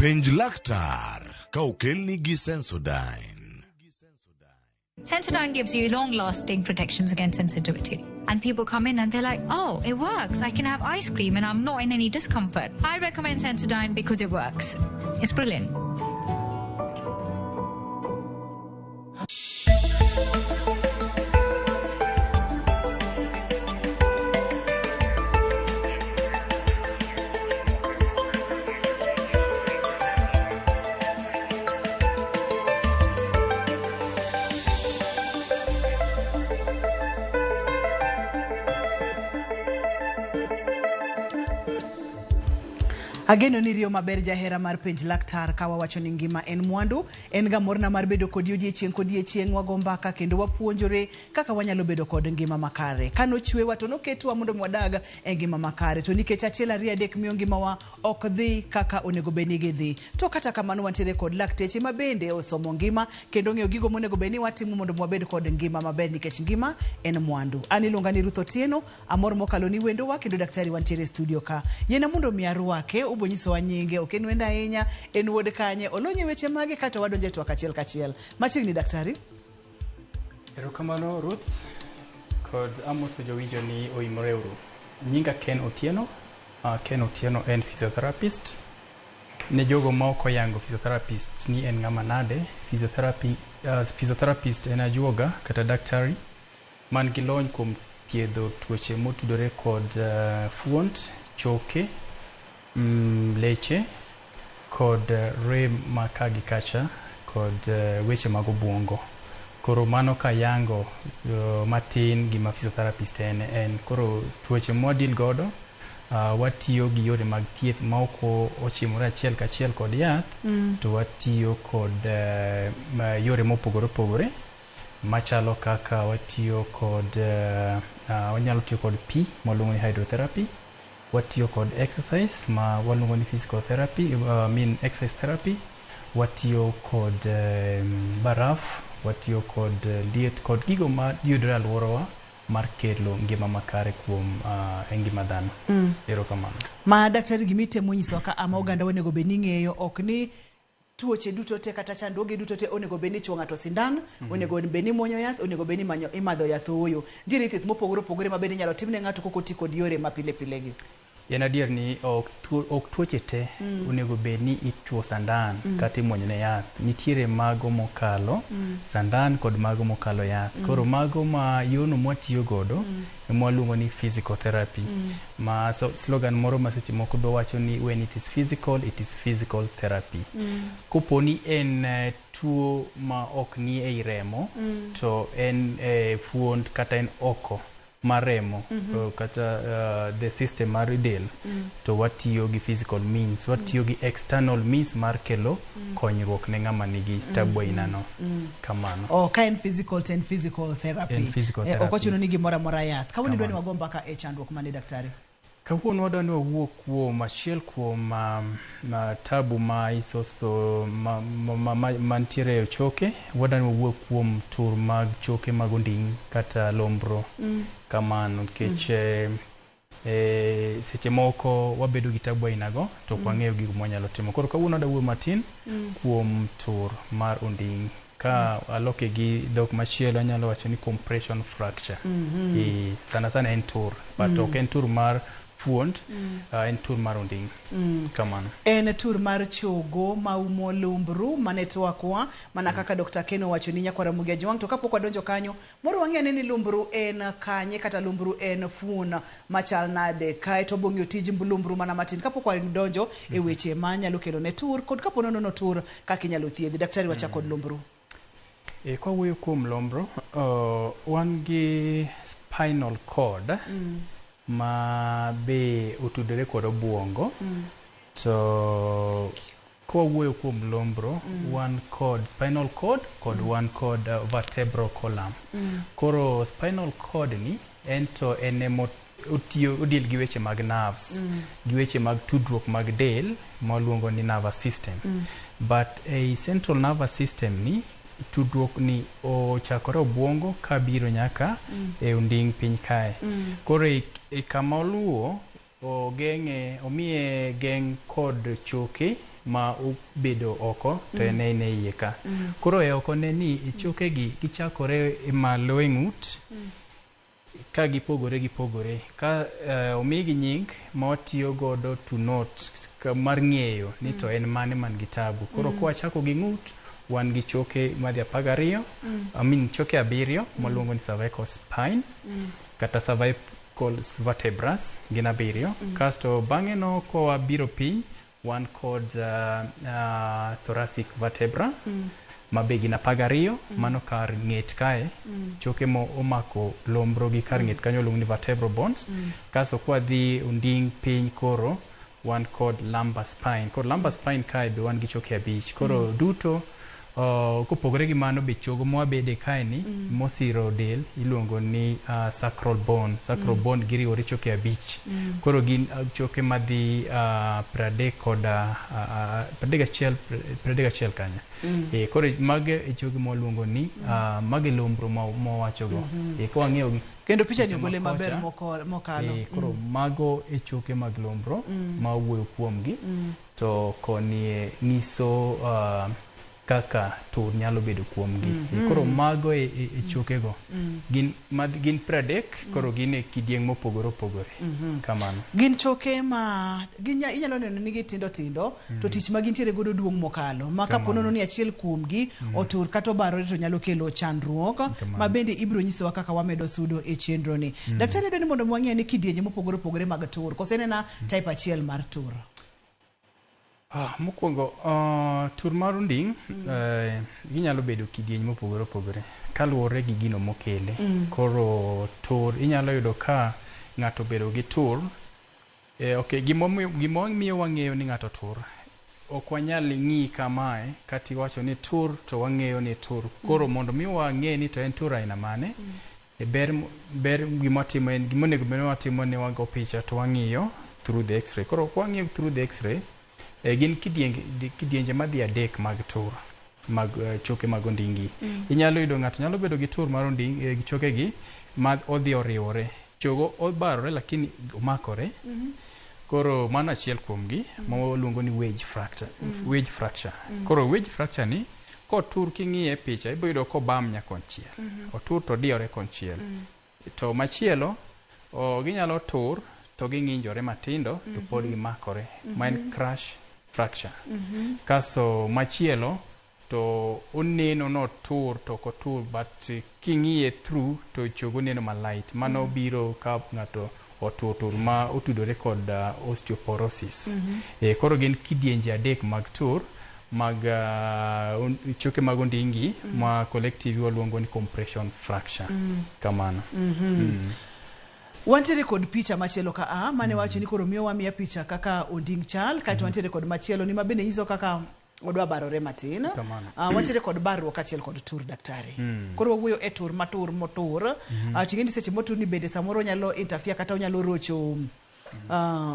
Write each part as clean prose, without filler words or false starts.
Penj laktar ka okelni gi Sensodyne. Sensodyne gives you long lasting protections against sensitivity. And people come in and they're like, oh, it works. I can have ice cream and I'm not in any discomfort. I recommend Sensodyne because it works. It's brilliant. Ageno ni riyo maber jahera mar penj laktar ka wawacho ni ngima en mwandu. En ga morna mar bedo kodi odiechieng' kodiechieng' wago mbaka kendo wapuonjore kaka wanyalo bedo kod ngima makare. Ka nochwewa to noketwa mondo mi wadag e ngima makare. To nikech achiel ariyo adek miyo ngimawa ok dhi kaka onego bed ni gidhi. To kata kamano wantiere kod lakteche ma bende osomo ngima kendo ong'eyo gigo monego bed ni watimo mondo mi wabed kod ngima maber nikech ngima en mwandu. An iluonga ni Ruth Otieno, amor mokalo ni wendowa kendo daktari wantiere e studio ka. Yiena mondo mi arwake, ubo nyisowa nyinge, ok en wendo ahinya, en wuod kanye, olony e weche mage kato wadonjo e twak achiel kachiel. Machiegni daktari. Erokamano Ruth kod amoso jowinjo ni oimore uru. Nyinga Ken Otieno. Ken Otieno en physiotherapist. Ne jogo ma ok oyango physiotherapist ni en ng'ama nade, physiotherapy, physiotherapist en ajuoga kata daktari man gi lony kuom thiedho tuoche motudore kod fuond, choke, leche kod rem ma ka gi kacha kod weche mag obuongo. Koro mano kayango matin gima physiotherapist en en. Koro tuoche mwa deal godo watiyo gi yore mag thieth ma ok ochimore achiel kachiel kod yath to watiyo kod yore mopogore opogore machalo kaka watiyo kod wanyalo tiyo kod pi mwaluongo ni hydrotherapy, watiyo kod exercise ma waluongo ni physical therapy, I mean exercise therapy, watiyo kod baraf, watiyo kod liet kod gigo ma yudore e alworawa mar kelo ngima makare kuom e ngima dhano. Erokamano. Ma daktari gima itemo nyisowa ka ama oganda onego bed ni ng'eyo ok ni tuoche duto te kata chandruoge duto te onego bed ni ichuo ng'ato sindan, onego bed ni imuonyo yath, onego bed ni imanyo, imadho yath ooyo. Nitiere thieth mopogore opogore ma bende inyalo tim ne ng'ato kok oti kod yore ma pile pile gi. En adier ni ok ok tuoche te onego bed ni ichuo sandan kata imuonyo ne yath. Nitiere mago mokalo sandan kod mago mokalo yath. Koro mago ma yono mwatiyo godo ema waluongo ni physical therapy. Ma so, slogan moro ma seche moko be wacho ni when it is physical, it is physical therapy. Kopo ni en tuo ma ok ni ei remo, to en e fuond kata en oko mar remo kata the system mar del to watiyo gi physical means watiyo gi external means mar kelo konyruok ne ng'ama nigi tabu aina no kamano. Oh, ka en physical to en physical therapy. En physical Ok therapy. ochuno ni gimoro amora yath. Kawuono idwa ni Kamano. wago mbaka e chandruok mane daktari? Kawuono wadwa ni wawuo kuom achiel kuom tabu ma isoso ma mantiere e choke. Wadwa ni wawuo kuom tur mag choke mag onding' kata lombro. Kamano nikech seche moko wabedo gi tabu aina go to ok wang'eyo gigo mwanyalo timo. Koro kawuono adwa wuoyo matin kuom tur mar onding'. Ka aloke gi dhok machielo anyalo wacho ni compression fracture. Sana sana en tur, but ok en tur mar fuond, en tur mar onding'. Kamano. En tur mar chogo maumo lumbru mane twakwa mana kaka Dr. Ken owacho ni nyakwar Ramogi Ajwang'. To kapok wadonjo kanyo, moro wang'e ane ni lumbru en kanye kata lumbru en fuon machal nade. Kae to wabong'eyo tij lumbru mana matin kapok wadonjo e weche manyalo kelo ne tur kod kapo nono tur kaka inyalo thiedhi. Daktari wachak kod lumbru. Kwawuoyo kuom lumbru, wan gi spinal cord ma be otudore kod obuongo. To kwawuoyo kuom lumbru, wan kod spinal cord kod wan kod vertebral column. Koro spinal cord ni en to en emo otiyo odeal gi weche mag nerves, gi weche mag tudruok mag del mwaluongo ni nervous system. But ei central nervous system ni tudruok ni ochakore obuongo kabiro nyaka e onding' piny kae. Koro e kama oluwo ogeng'e omiye geng' kod choke ma obedo oko to en en e iye ka. Koro e oko ne ni choke gi gichakore e malo e ng'ut ka gipogore gipogore ka omigi nying ma watiyo godo to note mar ng'eyo ni to en mane man gi tabu. Koro kwachako gi ng'ut, wan gi choke madhi 12, I mean choke 7 mwaluongo ni cervical spine kata cervical vertebras, gin 7. Kasto bang'e no kowabiro piny, wan kod thoracic vertebra ma be gin 12, mano kar ng'et kae, choke mo omako lombro gi kar ng'et kanyo iluongo ni vertebral bones. Kasto kwadhi onding' piny koro wan kod lumbar spine. Koro lumbar spine kae be wan gi choke 5. Koro duto kopogore gi mano be chogo mwabede kae ni mosiro del iluongo ni sacral bone. Sacral bone giriwore choke 5. Koro gin choke madhi 30 kod 31 31 kanyo. Koro mage e choke mwaluongo ni mage lombro mwawachogo. Ka wang'iyo gi Kendo picha ni picha ogole maber makocha, mokalo. Koro mago e choke mag lombro ma wawuoyo kuomgi. To koni nyiso kaka tur nyalo bedo kuomgi. Koro mago e chokego. Gin 30, koro gin e kidieng' mopogore opogore. Kamano. Gin choke ma inyalo neno ni gitindo tindo, to tich ma gintiere godo duong' mokalo. Ma kapo nono ni achiel kuomgi otur kata obarore to nyalo kelo chandruok, ma bende ibiro nyisowa kaka wamedo sudo e chenro ni. Daktari dwaro ni mondo wang'e ni kidienje mopogore opogore mag tur, koso en ena type achiel mar tur? Mokwongo, tur mar onding', ginyalo bedo kidieny mopogore opogore kaluwore gi gino mokele. Koro tur inyalo yudo ka ng'ato obedo gi tur. Okay, gimomiyo wang'eyo ni ng'ato tur, ok wanyal ng'i kamae kata iwacho ni tur to wang'eyo ni tur. Koro mondo mi wang'e ni to en tur aina mane, ber gimwatimo en gimonego bed ni watimo ni wago picha to wang'iyo through the x-ray. Koro kwang'iyo through the x-ray, gin kidienje madhi 3 mag tur mag choke mag onding'i. Inyalo yudo ng'ato nyalo bedo gi tur mar onding' gi chokegi ma odhi oriwore. Chogo obarore lakini omakore. Koro mano achiel kuomgi ma waluongo ni wedge fracture. Wedge fracture. Koro wedge fracture ni kotur king'iye picha ibiro yudo kobam nyakonchiel. Otur to odiyore konchiel. To machielo ginyalo tur to ging'injore matindo to pod gimakore. Ma en crush fracture. Kasto machielo to oneno notur to ok otur, but king'iye through to chogo neno malight. Mano biro ka ng'ato otur tur ma otudore kod osteoporosis. Koro gin kidienje 3 mag tur mag choke mag onding'i ma collectively waluongo ni compression fracture. Kamano. Wantiere kod picha machielo ka a mane wacho ni koro miyo wamiya picha kaka onding' chal, kaeto wantiere kod machielo ni mabende nyiso kaka odwa barore matin. Wantiere kod barruok kaachiel kod tur, daktari. Koro wawuoyo e tur matur motur. Ting'e ni seche motur ni bende samoro onyalo interfere kata onyalo rocho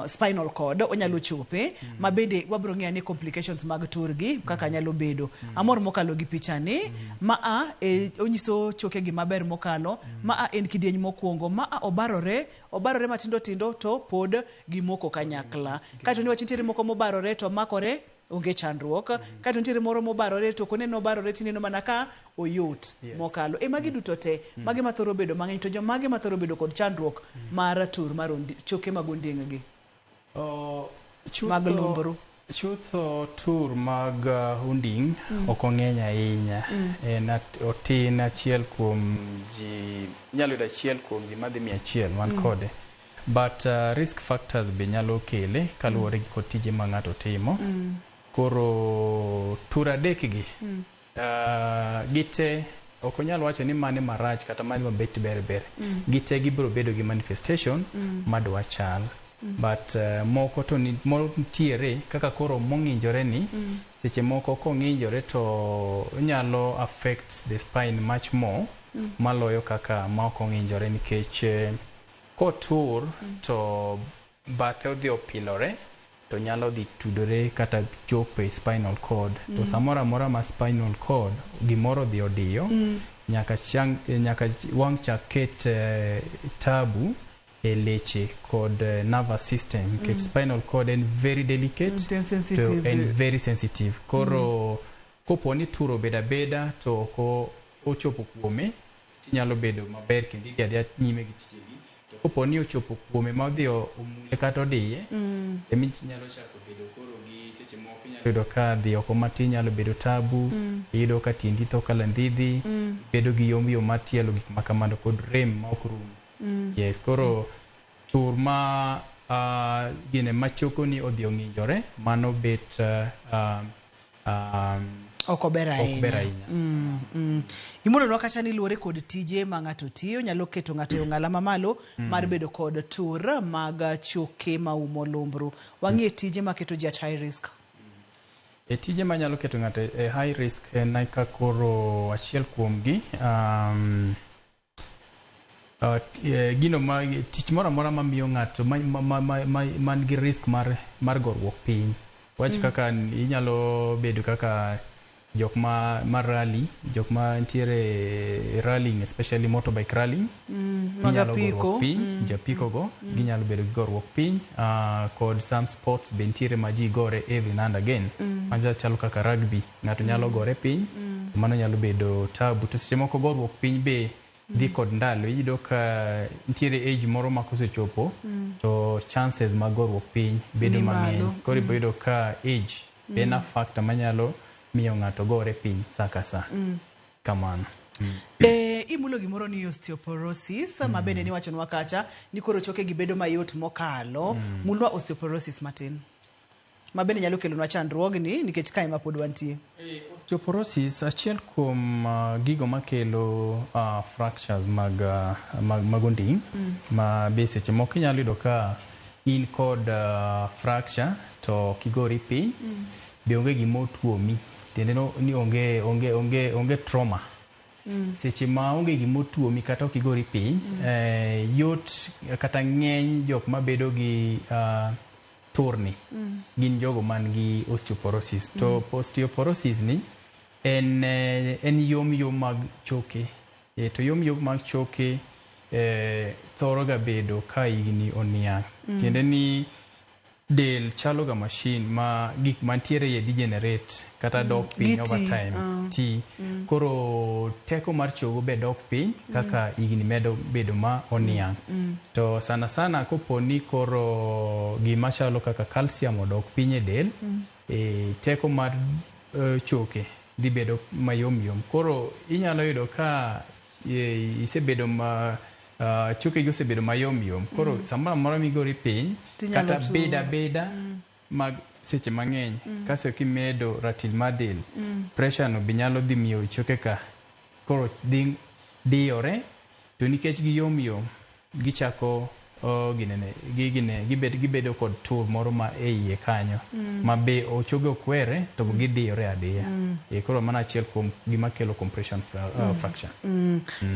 spinal cord, onyalo chope, ma bende wabiro ng'eyo ni complications mag tur gi kaka nyalo bedo. Amor mokalo gi picha ni, ma a onyiso choke gi maber mokalo, ma a en kidieny mokwongo, ma a obarore, obarore matindo tindo to pod gimoko kanyakla. Kaeto niwach nitiere moko mobarore to makore onge chandruok. Kaeto nitiere moro mobarore to ok oneno obarore tineno mana ka oyot mokalo. Magi duto te, magi mathoro bedo mang'eny to jomage mathoro bedo kod chandruok mar tur mar choke mag onding' gi? Mag lumbru. Chutho tur mag onding' ok ong'eny ahinya. En otin achiel kuom ji, inyalo yudo achiel kuom ji madhi 100 man kode. But risk factors be nyalo kele kaluwore gi kod tije ma ng'ato timo. Koro tur 3 gi, gite ok onyal wacho ni mane marach kata mane mabet ber ber. Gite gibiro bedo gi manifestation madwa chal. But moko to nitiere kaka koro mong'injore ni, seche moko kong'injore to onyalo affect the spine much more maloyo kaka ma ok ong'injore nikech kotur to bathe odhi opilore to nyalo dhi tudore kata chopo e spinal cord. To samoro amora ma spinal cord gimoro odhi odiyo, nyaka wang' chak ket tabu e leche kod nervous system nikech spinal cord en very delicate To en to sensitive. en very sensitive. Koro kopo ni tur obedo abeda to ok ochopo kuome, tinyalo bedo maber kendo idhi adhiya nyime gi tijegi. To kopo ni ochopo kuome ma odhi omule kata odiye, emi nyalo chako bedo koro gi seche moko inyalo yudo ka dhi oko matin nyalo bedo tabu, iyudo ka tiendi tho kalandhidhi, ibedo gi yom yom mar tielo, gik ma kamano kod rem ma ok rum. Yes, koro tur ma gine machokoni odhi ong'injore, mano bet Ok ober ok ber ahinya. ahinya. Imulonwa kacha ni luwore kod tije ma ng'ato tiyo nyalo keto ng'ato e ong'ala mamalo mar bedo kod tur mag choke maumo lumbru. Wang'iye tije maketo ji at high risk. E tije manyalo keto ng'ato e high risk en ka koro achiel kuomgi gino ma tich moro amora mamiyo ng'ato man gi risk mar goruok piny. Wach kaka inyalo bedo kaka jok ma rally, jok ma ntiere rallying, especially motorbike rallying, Mag ginyalo apiko. goruok piny, japiko go ginyalo bedo gi goruok piny, kod some sports be ntiere ma ji gore every now and again, macha chalo kaka rugby, ng'ato nyalo gore piny, mano nyalo bedo tabu. To seche moko goruok piny be dhi kod ndalo, iyudo ka ntiere age moro ma kosechopo to chances mag goruok piny bedo Ni mang'eny. malo. Koro ibo yudo ka age be en a factor manyalo miyo ng'ato gore piny sa ka sa kamano. Imulo gimoro ni osteoporosis ma bende niwachonwa kacha ni koro choke gi bedo mayot mokalo. Mulwa osteoporosis matin ma bende nyalo kelonwa chandruogni nikech kae ma pod wantie. Osteoporosis achiel kuom gigo makelo fractures mag onding' ma be seche moko inyalo yudo ka in kod fracture to ok igori piny, be onge gima otuomi, tiende ni onge trauma. Seche ma onge gima otuomi kata ok igori piny, yot kata ng'eny jok mabedo gi turni gin jogo man gi osteoporosis. To osteoporosis ni en yom yom mag choke. To yom yom mag choke thoro ga bedo ka higni oniang'. Tiende ni del chalo ga machine ma gik mantiere iye degenerate kata dok piny Giti, over time ti. Koro teko mar chogo be dok piny kaka higni medo bedo ma oniang'. To sana sana kopo ni koro gima chalo kaka calcium odok piny e del, teko mar choke dhi bedo mayom yom. Koro inyalo yudo ka isebedo ma choke gi osebedo mayom yom. Koro samoro amora migori piny Tinyalo kata tur. beda abeda mag seche mang'eny kasto kimedo ratil mar del, pressure no be nyalo dhi miyo choke ka koro dhi diyore, to nikech giyom yom gichako ginene gigine gibedo kod tur moro ma e iye kanyo ma be ochoge ok were to gidiyore adiya. Koro mano achiel kuom gima kelo compression fracture.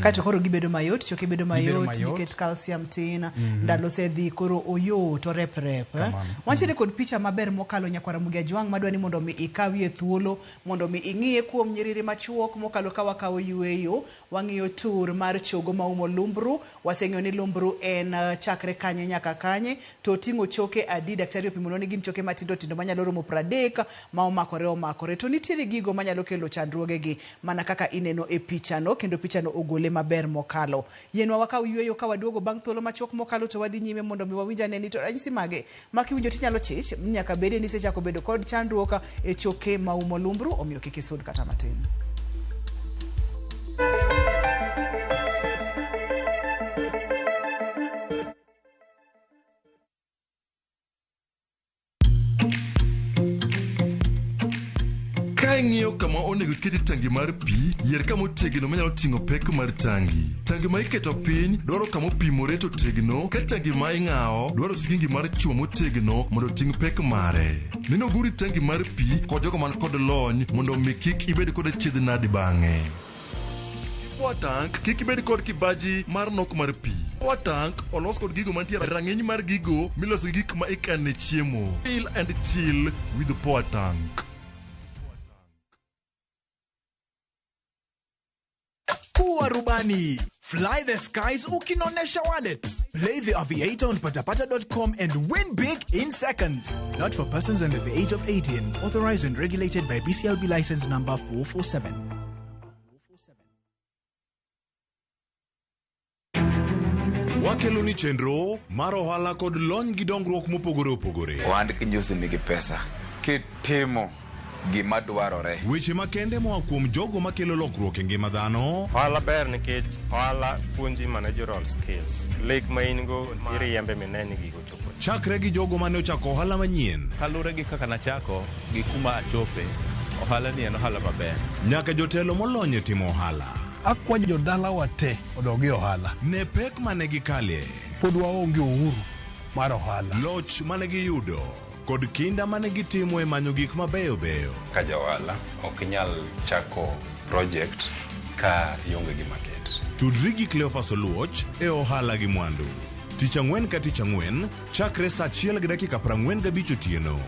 Kaeto koro gibedo mayot, choke bedo Gibedo mayot mayot. Nikech calcium tin, ndalo osedhi koro oyot oreprep. Kamano. Wantiere kod picha maber mokalo nyakwar Ramogi Ajwang' madwa ni mondo mi ikawie thuolo mondo mi ing'iye kuom nyiriri machuok mokalo ka wakawo yueyo. Wang'iyo tur mar chogo maumo lumbru. Waseng'eyo ni lumbru en chakre kanye nyaka kanye, to oting'o choke adi. Daktari opimonwa ni gin choke matindo tindo manyalo romo 30 ma omakore omakore. To nitiere gigo manyalo kelo chandruogegi mana kaka ineno e pichano, kendo pichano ogole maber mokalo. Yienwa wakaw yueyo, ka waduogo bang' thuolo machuok mokalo to wadhi nyime mondo mi wawinj ane ni to ranyisi mage ma kiwinjo tinyalo chich nyaka bede ni isechako bedo kod chandruok e choke maumo lumbru, omiyo kik isud kata matin. Ka ing'iyo kama onego ikete tangi mar pi, yier kama otegno manyalo ting'o pek mar tangi. Tangi ma iketo piny dwaro kama opimore to tegno, ka tangi ma ing'awo dwaro sigingi mar chuma motegno mondo oting' pek mare. Neno oguri tangi mar pi kod jogo man kod lony mondo omi kik ibed kod achiedh nadi bang'e. Power tank kik ibed kod kibaji mar nok mar pi. Power tank olos kod gigo mantie rang'iny mar gigo miloso gi gik ma ikane chiemo. Fill and chill with the power tank. Kuwa rubani. Fly the skies ukinonesha wallet. Play the Aviator on patapata.com and win big in seconds. Not for persons under the age of 18. Authorized and regulated by BCLB license number 447. Wakelo ni chenro mar ohala kod lony gi dongruok mopogore opogore. Ohand kinjusi nigi pesa kitimo gima dwarore. Weche makende moa kuom jogo makelo lokruok e ngima dhano. Ohala ber nikech ohala puonji managerial skills. Lek ma in go iriembe mine ni gigo chopo. Chakre gi jogo mane ochako ohala manyien. Kaluwore gi kaka nachako gi kuma achope, ohala ni en ohala maber. Nyaka jotelo molony e timo ohala. Akwayo jodalawa te odog e ohala. Ne pek mane gikale. Pod waonge uhuru mar ohala. Loch mane giyudo kod kinda mane gitimo e manyo gik mabeyo beyo. Ka ja ohala ok inyal chako project ka ionge gi market. Tudri gi Cleophas Oluoch e ohala gi mwandu. Tich ang'wen ka tich ang'wen chakre saa 1:45 otieno.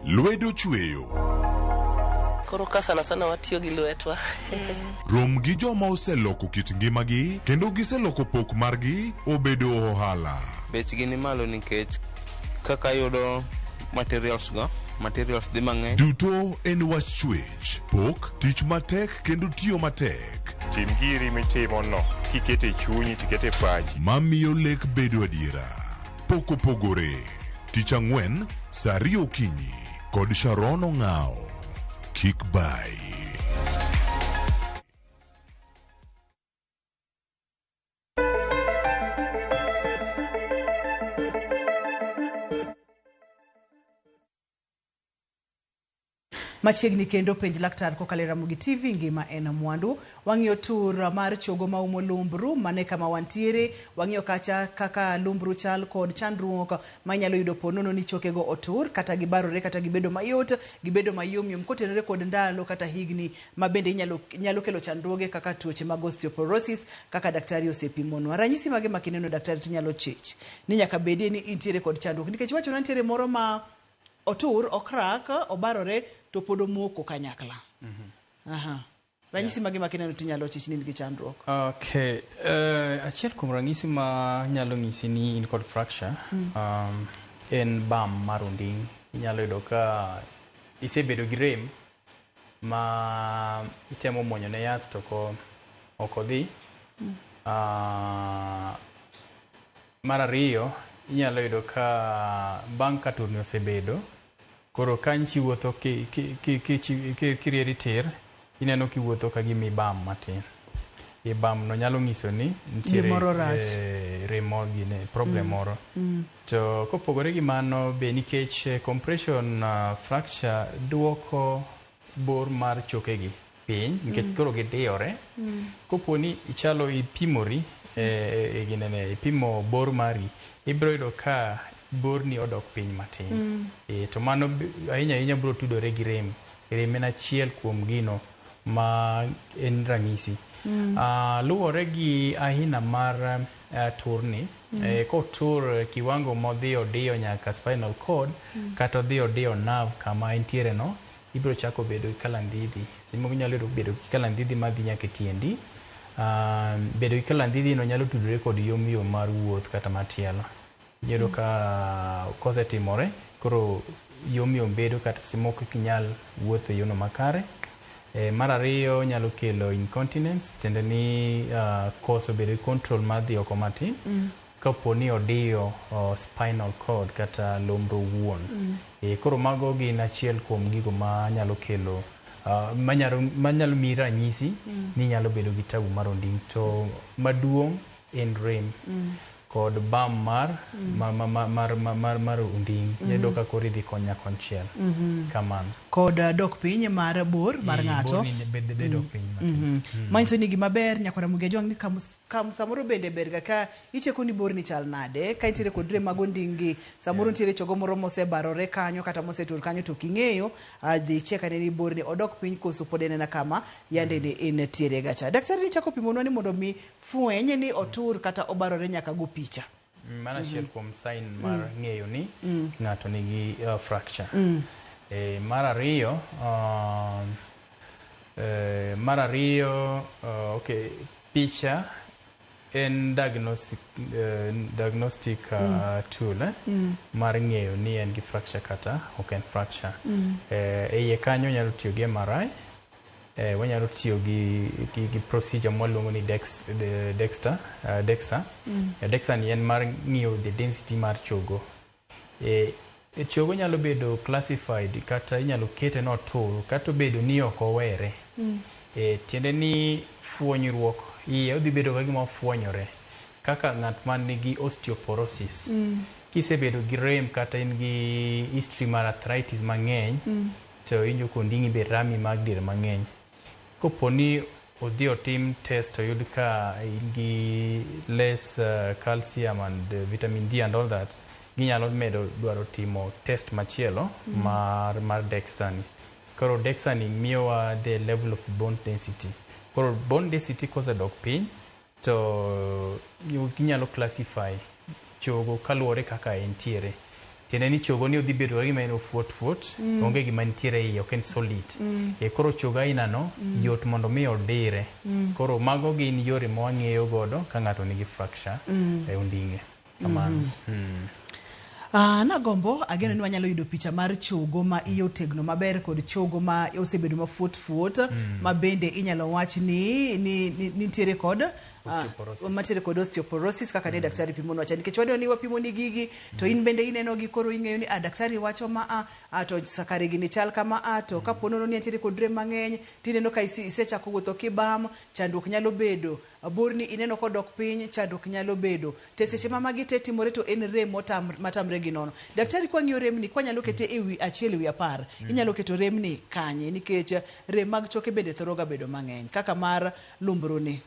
Lwedo chweyo. Koro ka sana sana watiyo gi lwetwa. Rom gi joma oseloko kit ngimagi kendo giseloko pok margi obedo ohala. Bechgi ni malo nikech kaka yudo materials go, materials dhi mang'eny. Duto en wach chwech, pok, tich matek kendo tiyo matek. Tim giri mitimo no kikete chunyi tikete pachi. Mamiyo lek bedo adiera. Pok opogore. Tich ang'wen, saa 2 okinyi kod Sharon Ong'ao. Kik bai. Machiegni kendo penj laktar kokalo e Ramogi TV ngima en mwandu. Wang'iyo tur mar chogo maumo lumbru mane kama wantiere. Wang'iyo kacha kaka lumbru chal kod chandruok manyalo yudo ponono ni chokego otur kata gibarore kata gibedo mayot, gibedo mayomyom kotenore kod ndalo kata higni ma bende nyalo kelo chandruoge kaka tuoche mag osteoporosis kaka daktari osepimonwa. Ranyisi mage makineno daktari tinyalo chich ni nyaka bedie ni intiere kod chandruok nikech wachona nitiere moro ma otur, okrak, obarore to pod omoko kanyakla. Aha. Ranyisi mage makineno tinyalo chich ni in gi chandruok? Okay. Achiel kuom ranyisi ma nyalo nyisi ni in kod fracture en bam mar onding'. Inyalo yudo ka isebedo gi rem ma itemo muonyo ne yath to ok odhi. Mar ariyo, inyalo yudo ka bang' ka turni osebedo, koro ka nchi wuotho kirieri tir, ineno kiwuotho ka gima ibam matin. Ibam no nyalo nyiso ni nitiere rem moro gine, problem moro. To kopogore gi mano be nikech compression fracture duoko bor mar chokegi piny, nikech koro gidiyore. Kopo ni ichalo ipimori, ipimo bor mari, ibiro yudo ka borni odok piny matin. To mano ahinya ahinya biro tudore gi rem. Rem en achiel kuom gino ma en ranyisi. Luwore gi aina mar turni, kotur kiwango modhi odiyo nyaka spinal cord, kata odhi odiyo nerve kama entiere no, ibiro chako bedo gi kalandhidhi. Seche moko inyalo yudo bedo gi kalandhidhi madhi nyaka e tiendi. Bedo gi kalandhidhi no nyalo tudore kod yom yom mar wuoth kata matielo. Iyudo ka kosetimore, koro yom yom bedo kata seche moko ok inyal wuotho e yono makare. Mar ariyo nyalo kelo incontinence, tiende ni koso bedo gi control mar dhi oko matin. Kapo ni odiyo spinal cord kata lumbru wuon. Koro mago gin achiel kuom gigo ma nyalo kelo manyalo miyi ranyisi ni nyalo bedo gi tabu mar onding'. To maduong' en rem kod bam mar mar onding'. Iyudo ka koro idhi konya konchiel. Kamano. Kod dok piny mar bor mar ng'ato. Bende dok piny matin. Manyiso ni gima ber nyaka Ramogi Ajwang' ni kam samoro bende ber ga ka icheko ni bor ni chal nade, ka intiere kod rem mag onding' gi, samoro nitiere chogo moro mosebarore kanyo kata mosetur kanyo to king'eyo, dhi ichek ane ni bor ni odok piny koso pod en ena kama yande ne en tiere gacha. Daktari ni chako pimonwa ni mondo mi fweny ni otur kata obarore nyaka go picha. Mano achiel kuom sign mar ng'eyo ni ng'ato nigi fracture. Mar ariyo, okay, picha en diagnostic tool mar ng'eyo ni en gi fracture kata ok en fracture. E iye kanyo wanyalo tiyo gi MRI, wanyalo tiyo gi procedure mwaluongo ni Dexter, DEXA. DEXA ni en mar ng'iyo the density mar chogo. Chogo nyalo bedo classified kata inyalo kete notur kata obedo ni ok owere. Tiende ni fuonyruok iye odhi bedo ka gima ofuonyore kaka ng'at man nigi osteoporosis. Kisebedo gi rem kata in gi history mar arthritis mang'eny, to iwinjo ka onding'i be rami mag diere mang'eny. Kopo ni odhi otim test oyud ka in gi less calcium and vitamin D and all that, ginyalo medo dwaro timo test machielo mar DEXA ni. Koro DEXA ni miyowa the level of bone density. Koro bone density kosedok piny, to ginyalo classify chogo kaluwore kaka entiere. Tiende ni chogo ni odhi bedo ka gima en ofuot fuot, onge gima nitiere e iye, ok en solid. Koro chogo aina no yot mondo mi odire. Koro mago gin yore ma wang'eyo godo ka ng'ato nigi fracture e onding'e. Kamano. Nagombo ageno ni wanyalo yudo picha mar chogo ma iye otegno maber kod chogo ma osebedo mafuot fuot, ma bende inyalo wach ni nitiere kod Osteoporosis. Mantiere kod osteoporosis kaka ne daktari pimonwa cha, nikech waneno ni wapimo ni gigi to in bende ineno gi, koro ing'eyo ni daktari wacho ma to kare gini chal kama to kapo nono ni entiere kod rem mang'eny, tineno ka isechako wuotho kibam, chandruok nyalo bedo borni, ineno kodok piny, chandruok nyalo bedo. Te seche ma magi te timore to en rem matamre gi nono. Daktari, kwang'iyo remni, kwanyalo kete e wi 1 ewi 10, inyalo keto remni kanye? Nikech rem mag choke bende thoro ga bedo mang'eny kaka mar lumbru ni.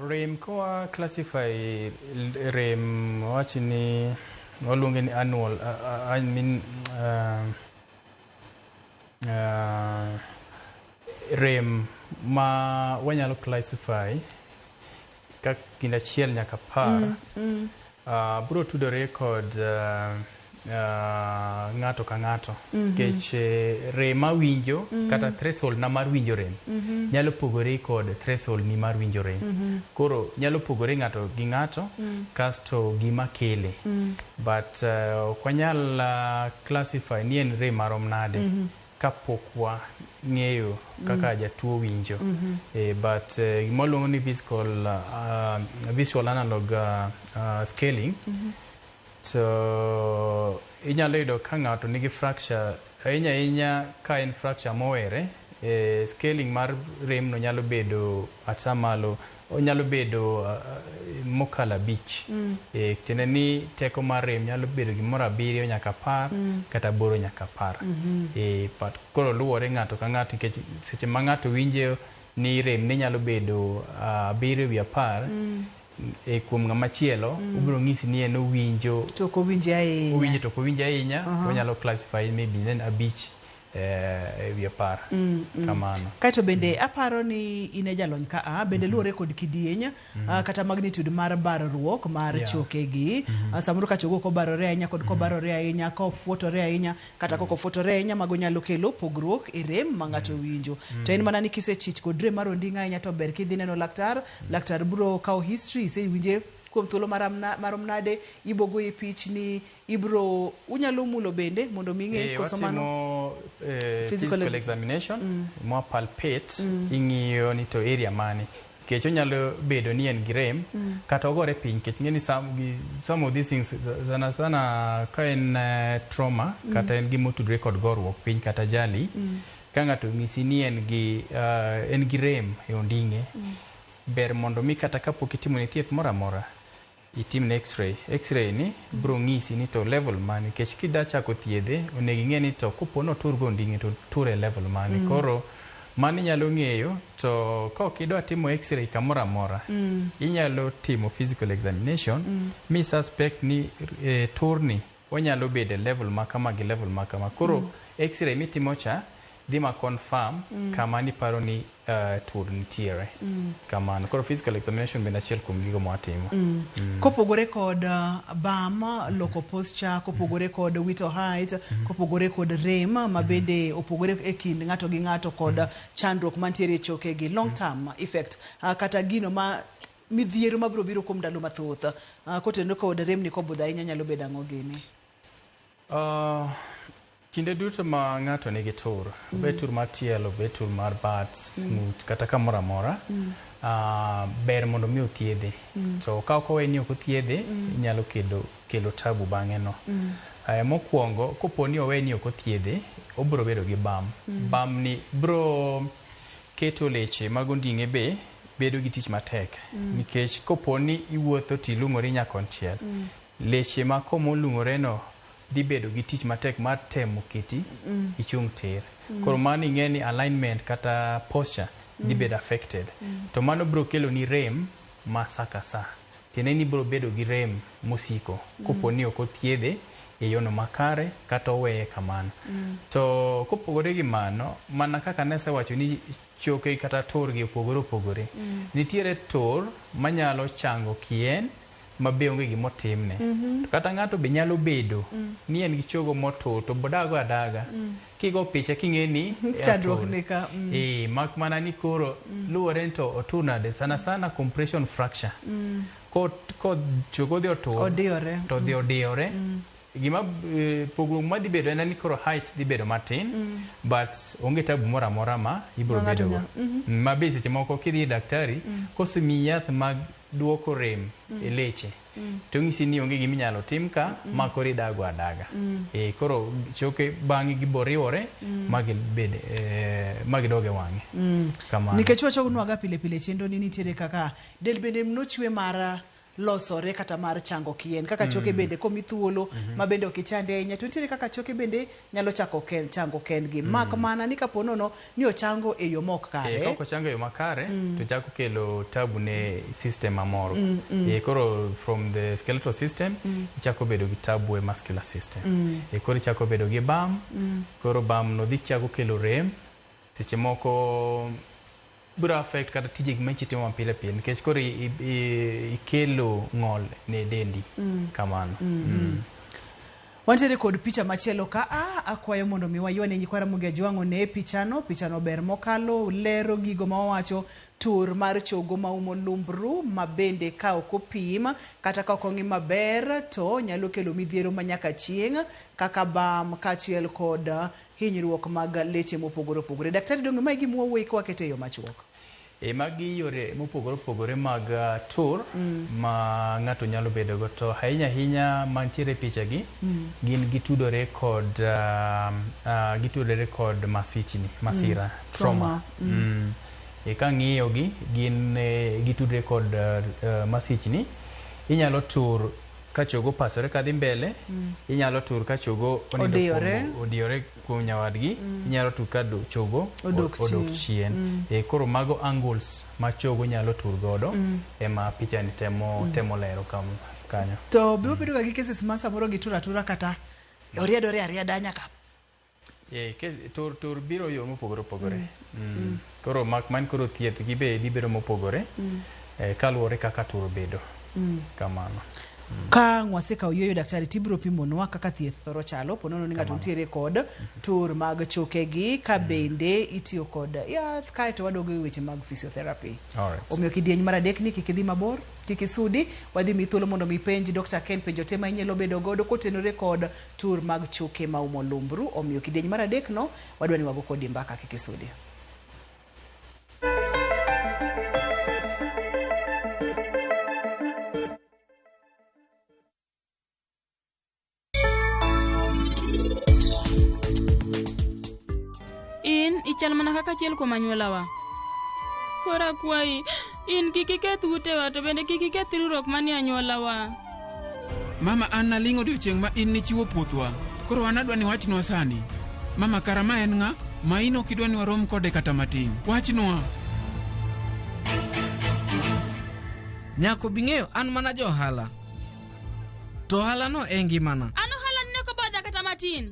Rem kowa classify rem, wach ni waluonge ni annual, I mean, rem ma wanyalo classify ka kind 1 nyaka 10 biro tudore kod ng'ato ka ng'ato, nikech rem mawinjo kata threshold na mar winjo rem nyalo pogore kod threshold ni mar winjo rem. Koro nyalo pogore ng'ato gi ng'ato, kasto gima kele. But ok wanyal classify ni en rem marom nade kapok wang'eyo kaka jatuo winjo. But gima waluongo ni visual analog scaling, to inyalo yudo ka ng'ato nigi fracture, ahinya ahinya ka en fracture mowere, scaling mar rem no nyalo bedo atamalo, onyalo bedo mokalo 5. Tiende ni teko mar rem nyalo bedo gimoro 7 nyaka 10 kata 8 nyaka 10. But koro luwore ng'ato ka ng'ato, nikech seche ma ng'ato winjo ni rem ne nyalo bedo 7 ewi 10, kuom ng'ama chielo obiro ng'isi ni en owinjo to ok owinji ahinya. Owinjo to ok owinj ahinya. Onyalo classify maybe en 5 ewi 10. Kamano. Kaeto bende aparo ni in e jalony ka a bende luwore kod kidieny kata magnitude mar barruok mar chokegi. Samoro ka chogo ok obarore ahinya kod kobarore ahinya, kofuotore ahinya kata kok ofuotore ahinya, mago nyalo kelo pogruok e rem ma ng'ato winjo. To en mana ni kisechich kod rem mar onding'a ahinya, to ber kidhi neno laktar. Laktar biro kawo history, isewinje kuom thuolo marom nade, ibo goyi pichni, ibro unyalo mulo bende mondo mi ing'e Eh, koso mano watimo physical physical examination mwa palpate, ing'iyo ni to area mane, nikech onyalo bedo ni en gi rem kata ogore piny, nikech ing'e ni some of these things, sana sana ka en trauma kata en gima otudore kod goruok piny kata ajali, ka ng'ato onyisi ni en gi rem e onding'e, ber mondo mi kata kapok itimo ne thieth moro amora, itimne x-ray. X-ray ni biro ng'isi ni to level mane, nikech kida chako thiedhe, onego ing'e ni to kopo ni otur go onding'e, to otur e level mane. Koro mano inyalo ng'eyo. To ka ok idwa timo x-ray kamoro amora, inyalo timo physical examination mi suspect ni turni onyalo bedo e level ma kama gi level ma kama. Koro x-ray mitimo cha Dhi ma confirm kama niparo ni tur nitiere. Kamano. Koro physical examination bende achiel kuom gigo mwatimo. Kopogore kod bam, loko posture, kopogore kod wito height, kopogore kod rem ma bende opogore e kind ng'ato gi ng'ato kod chandruok mantiere e choke gi long term effect, kata gino ma midhiero mabiro biro kuom ndalo mathoth, kotenore kod rem ni kobudho ahinya nyalo bedo ang'o gini? Kinde duto ma ng'ato nigi tur, obed tur mar tielo, obed tur mar bat, ng'ut, kata kamoro amora, ber mondo mi othiedhe. To ka ok owe ni ok othiedhe, inyalo kelo tabu bang'e no. Mokwongo, kopo ni owe ni ok othiedhe, obiro bedo gi bam. Bam ni biro keto leche mag onding'e be bedo gi tich matek. Nikech kopo ni iwuotho tilung'ori nyakonchiel, leche ma komolung'ore no dhi bedo gi tich matek mar temo keti ichung' tir. Koro mano ing'e ni alignment kata posture dhi bedo affected. To mano biro kelo ni rem ma sa ka sa. Tiende ni ibiro bedo gi rem mosiko kopo ni ok othiedhe e yono makare kata oweye kamano. To kopogore gi mano, mana kaka nasewacho ni choke kata tur gi opogore opogore. Nitiere tur manyalo chango kien ma be onge gimotimne. To kata ng'ato be nyalo bedo ni en gi chogo motur to bodago adaga. Kigo picha king'e ni chandruok ni ka. Mak mana ni koro luwore ni to otur nade, sana sana compression fracture. Ko chogo dhi otur odiyore to dhi odiyore. Gima pogruok madhi bedo en ni koro height dhi bedo matin, but onge tabu moro amora ma ibiro bedo go. Ma be seche moko kidhi daktari kosemiyi yath mag duoko rem e leche, to onyisi ni onge gima inyalo tim ka ma koro idago adaga. Koro choke bang'e gibo riwore ma gibed ma gidog e wang'e. Kamano. Nikech wachonwaga pile pile chenro ni nitiere kaka del bende nochwe mar losore kata mar chango kien kaka choke bende komi thuolo ma bende ok ichande ahinya, to nitiere kaka choke bende nyalo chako chango kendgi, mak mana ni kapo nono ni ochango e yo mok kare. Ka ok ochango e yo makare, to chako kelo tabu ne system mamoro. Koro from the skeletal system ichako bedo gi tabu e muscular system. Koro ichako bedo gi bam, koro bam no dhi chako kelo rem, seche moko biro affect kata tije ma itimo mapile pile nikech koro ikelo ng'ol ne dendi. Kamano. Wantiere kod picha machielo ka akwayo mondo mi waywane nyikwa Ramogi Ajwang' one pichano. Pichano ber mokalo, lero gigo ma wawacho, tur mar chogo maumo lumbru ma bende ka ok opim kata ka ok ong'i maber to nyalo kelo midhiero manyaka chieng' kaka bam kaachiel kod hinyruok mag leche mopogore opogore. Daktari, donge mae gima wawuoye ka wakete e yo machuok? Magi yore mopogore opogore mag tur ma ng'ato nyalo bedo go, to ahinya ahinya mantiere e picha gi gin gitudore kod masichni, masira, trauma. Ka ng'iyo gi gin gitudore kod masichni. Inyalo tur ka chogo pasore kadhi mbele, inyalo tur ka chogo odiyore kuom nyawadgi, inyalo tur ka chogo odok chien. Koro mago angles ma chogo nyalo tur godo ema picha ni temo lero kanyo. To be wabedo ga gi cases ma samoro gitur atura kata oriedore arieda nyaka Tur biro yo mopogore opogore. Koro mak man koro thieth gi be dhi bedo mopogore kaluwore kaka tur bedo. Kamano. Ka wasekawo yueyo, daktari, tibiro pimonwa kaka thieth thoro chalo ponono ni ng'ato nitiere kod tur mag chokegi, ka bende itiyo kod yath, kaeto wadogo e weche mag physiotherapy. Omiyo kidieny mar adek ni kik idhi mabor, kik isudi, wadhi miyi thuolo mondo mi penj Dr. Ken penjo te ma inyalo bedo godo kotenore kod tur mag choke maumo lumbru. Omiyo kidieny mar adek no wadwa ni wago kodi mbaka, kik isudi. In ichal mana kaka achiel kuom anyuolawa. Koro akwayi, in kik iketh utewa to bende kik iketh riwruok manie anyuolawa. Mama, an naling' odiochieng' ma in nichiwo puothwa. Koro an adwa ni wachnwa sani. Mama, kara ma en ng'a? Ma in ok idwa ni warom kode kata matin. Wachnwa. Nyako bing'eyo an mana jo ohala. To ohala no e ngimana. An ohala ni ok obadha kata matin.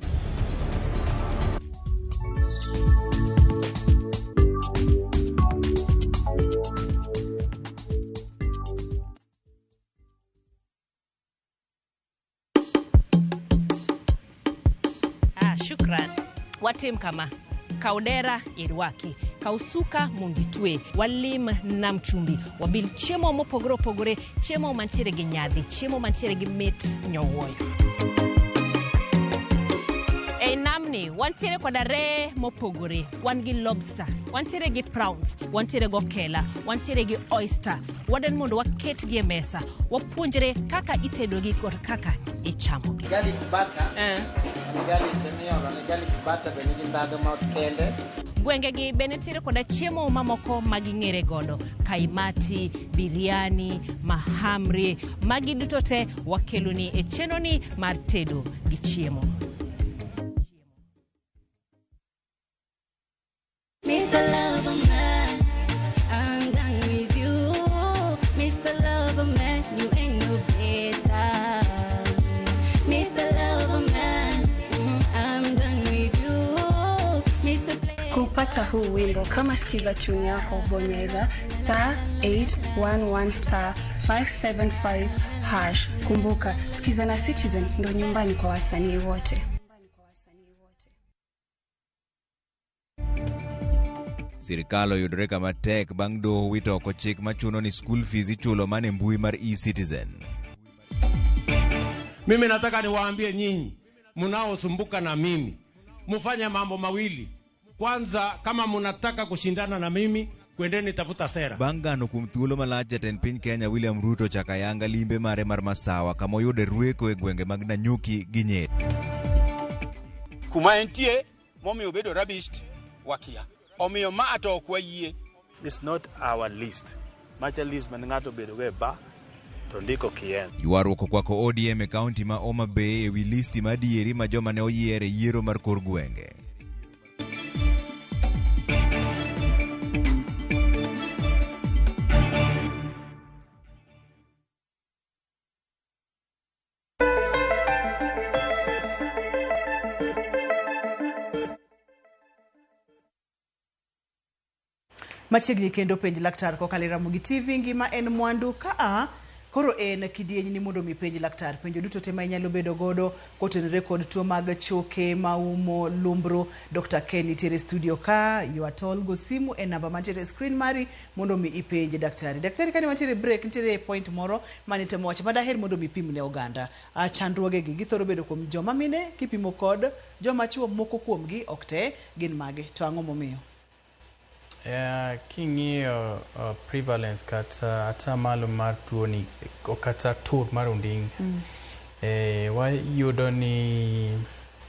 Shukran. Watim kama. Kaw dera irwaki, kaw suka mondo itwe, walim nam chumbi, wabil chiemo mopogore opogore, chiemo mantiere gi nyadhi, chiemo mantiere gi mit nyowuoyo. Ei namni wantiere koda reye mopogore, wan gi lobster, wantiere gi prawns, wantiere gi okela, wantiere gi oyster. Wadwani mondo waketgi e mesa, wapuonjre kaka itedogi kod kaka ichamogi. Garlic butter. Garlic emiolo ni garlic butter be nigi ndhadhu ma kende. Gwengegi be nitiere koda chiemo mamoko ma ging'ere godo, kaimati, biryani, mahamri, magi duto te wakeloni e chenroni mar tedo gi chiemo. Mr. Loverman, I'm done with you. Mr. Loverman, you ain't no better. Mr. Loverman, I'm done with you. Mr. Kupata huu wimbo kama sikiza tune yako bonyeza star 811 star 575 hash. Kumbuka, sikiza na Citizen ndo nyumbani kwa wasanii wote. Sirikal oyudore kama tek bang' doho wito oko chik machuno ni school fees ichulo mana e mbui mar eCitizen. Mimi nataka niwaambie nyinyi mnaosumbuka na mimi, mufanye mambo mawili. Kwanza, kama mnataka kushindana na mimi, kwendeni tafuta sera. Bang' gano kuom thuolo malach jatend piny Kenya William Ruto ochako ayanga limbe mare mar Masawa kama oyude rweko e gwenge mag Nanyuki gi Nyeri. Kuma entie momiyo obedo rubbished wakia. Omiyo ma to ok wayie. It's not our list. Macha list man ng'ato obedo go e bar to ndiko kien. Ywaruok okwako ODM e kaunti ma Homa Bay ewi listi madieri ma joma ne oyier e yiero mar kor gwenge. Machiegni kendo penj laktar kokalo e Ramogi TV ngima en mwandu ka a koro en kidieny ni mondo mi penj laktar penjo duto te ma inyalo bedo godo kotenore kod tuo mag choke maumo lumbru. Dr. Ken nitiere studio ka ywa tol go simu e namba mantiere e screen mari mondo mi ipenj daktari. Daktari kane wantiere break nitiere point moro mane temo wacho madaher mondo mi ipim ne oganda. Chandruoge gi githoro bedo kuom joma mine kipimo kod joma chuo moko kuomgi ok te gin mage to ang'o momiyo? King'iyo prevalence kata atamalo mar tuoni kata tur mar onding' wayudo ni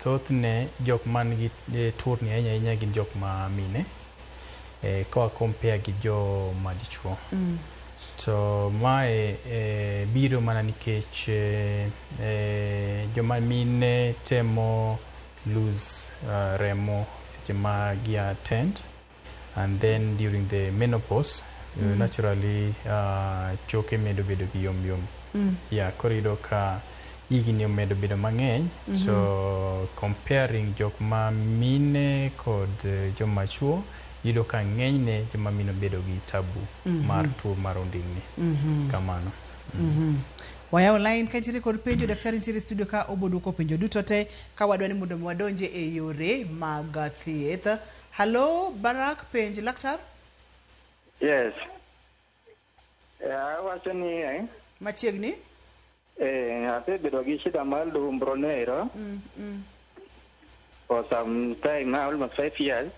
thothne jok man gi turni ahinya ahinya gin jok ma mine ka compare gi joma dichuo. To mae biro mana nikech joma mine temo lose remo seche ma gi attend. And then during the menopause, naturally choke medo bedo gi yom yom. Yeah, koro iyudo ka higni omedo bedo mang'eny. So comparing jok ma mine kod joma chuo, iyudo ka ng'enyne joma mine bedo gi tabu mar tuo mar onding'ni. Kamano. Wayawo line ka nitiere kod penjo, daktari nitiere studio ka oboduoko penjo duto te ka wadwa ni mondo mi wadonje e yore mag thieth. Hello, Barak, penj laktar? Yes. Awacho ni Machiegni? Asebedo gi shida mar lumbro nero for some time now, almost 5 years.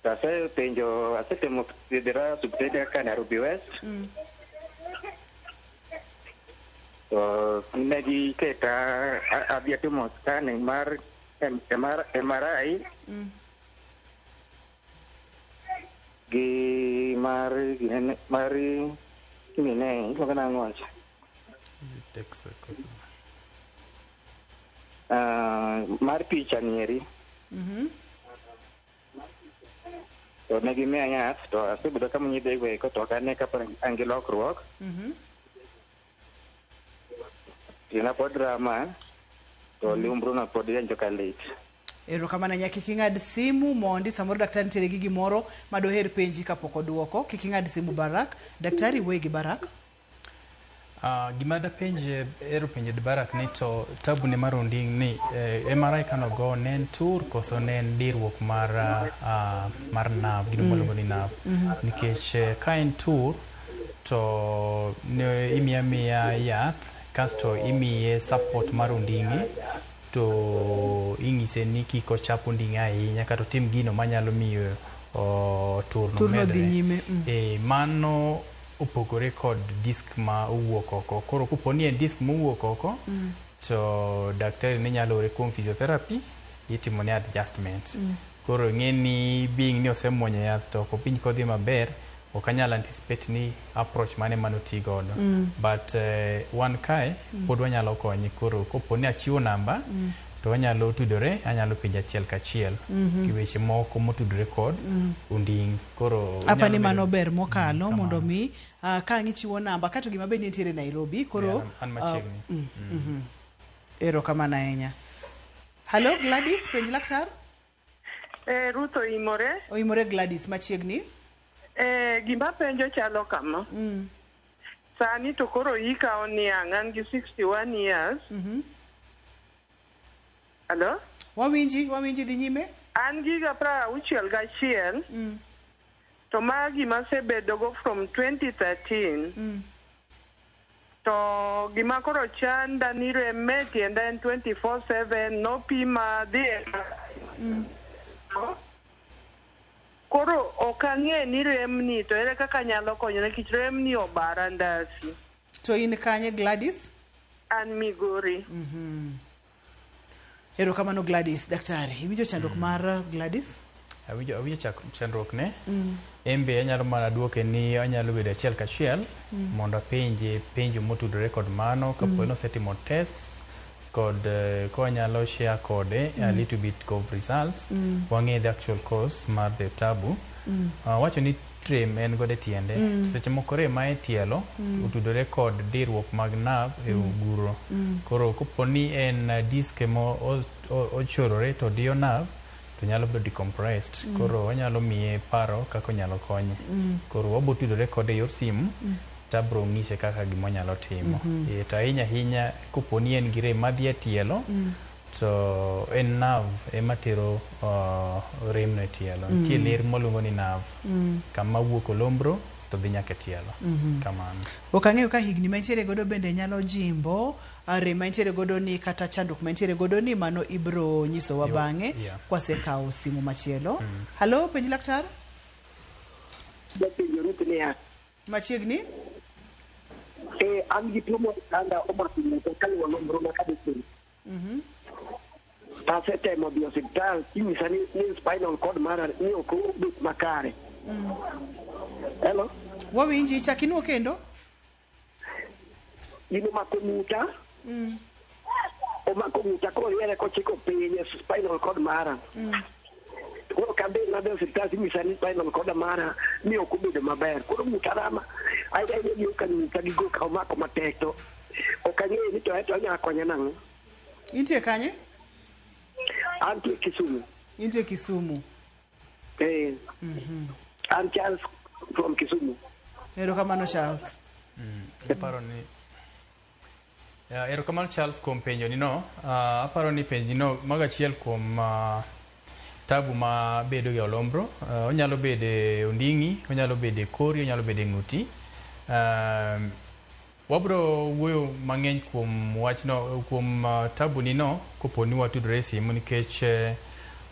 Asepenjo, asetemo thiedhora osiptende kaka Nairobi West. To ne giketa adhi atimo scanning mar MRI gi mar ginene mar ginene iluongo nang'o wacho? DEXA koso? Mar picha nieri. To ne gimiya yath to asebedo ka manyo eko to ok ane ka an gi lokruok. Tienda pod rama to lumbro na pod yanjo ka lit. Erokamano ahinya kik ing'ad simu mondi samoro daktari nitiere gi gimoro madoher penji kapok oduoko. Kik ing'ad simu Barak. Daktari wuoye gi Barak. Gima dapenj ero penjo Barak ni to tabu ne mar onding' ni MRI kanogo ne en tur koso ne en dirruok mar mar nerve gino mwaluongo ni nerve. Nikech ka en tur to ne imiye amiya yath kasto imiye support mar onding'e to ing'ise ni kik ochap onding'e ahinya kata otim gino manyalo miyo turno Turno dhi medre. nyime. Mano opogore kod disk ma owuok oko. Koro kopo ni en disk mowuok oko, to daktari ne nyalo ore kuom physiotherapy, itimo ne adjustment. Koro ing'e ni being ni osemuonyo yath to ok owinj kodhi maber, ok anyal anticipate ni approach mane manoti godo. But wan kae pod wanyalo konye. Koro kopo ni achiwo namba, to wanyalo tudore, anyalo penjo achiel kachiel gi weche moko motudore kod onding'. Koro Apa ni onyalo mano bedo ber mokalo mondo mi ka ang' ichiwo namba kato gima be nitiere Nairobi koro Yeah, an machiegni. Erokamano ahinya. Hello Gladys, penj laktar. Ruth oimore. Oimore Gladys machiegni. Gima penjo chalo kama. Sani to koro ikawo niang' an gi 61 years. Hello? Wawinji, wawinji dhi nyime. An gi higa 61. To ma gima asebedogo from 2013. To gima koro chanda ni rem e tienda en 24/7 nopima dhi e Koro ok ang'e ni rem ni to ere kaka anyalo konyo nikech rem ni obara ndasi. To in kanye Gladys? An Migori. Erokamano Gladys. Daktari, iwinjo chandruok mar Gladys? Awinjo chandruok ne. En be anyalo mana duoke ni anyalo bedo achiel kachiel mondo apenje penjo motudore kod mano kapo ni osetimo tests kod konyalo share kode a little bit of results wang'e the actual cause mar the tabu. Wacho ni rem en godo e tiende. To seche moko rem ma e tielo otudore kod dirruok mag nerve e oguro. Koro kopo ni en disk ema ochorore to diyo nerve to nyalo bedo decompressed. Koro wanyalo miye paro kaka onyalo konye. Koro wabo tudore kode e yor simu tabro ng'ise kaka gima onyalo timo. To ahinya ahinya kopo ni en gi rem madhi e tielo to en nerve ema tero rem no e tielo. Nitie ler mwaluongo ni nerve kama wuok olombro to dhi nyaka e tielo. Kamano. Ok ang'eyo ka higni ma intiere godo bende nyalo jimbo rem ma intiere godo ni kata chandruok ma intiere godo ni mano ibro nyisowa bang'e kwasekawo simu machielo. Halo, penj laktar? Japenjo Ruth niya. Machiegni? An gi tuo moro kanda omako ng'uta kaluwo nonro ma kadhi timo. To asetemo dhi osiptal inyisa ni spinal cord mara ni ok obet makare. Hello? Wawinji, chak inuo kendo. Gino omako ng'uta. Omako ng'uta koriere kochiko piny e spinal cord mara. Koro kadhi nadhi osiptal tinyisa ni spinal cord mara ni ok obedo maber. Koro ng'uta rama. Ahinya ahinya gi yoka ng'uta gi goka omako matek to ok ang'eyo ni to eto onyalo konya nang'o. Intie kanye? Antie Kisumu. Intie Kisumu. Eh. An Charles from Kisumu. Erokamano Charles. Aparo ni Ya, erokamano Charles kuom penjo ni no. Aparo ni penji no mago achiel kuom tabu ma bedo e olombro. Onyalo bedo e onding'i, onyalo bedo e kori, onyalo bedo e ng'uti. Wabro wuoyo mang'eny kuom wachno kuom tabu ni no kopo ni watudore e simu nikech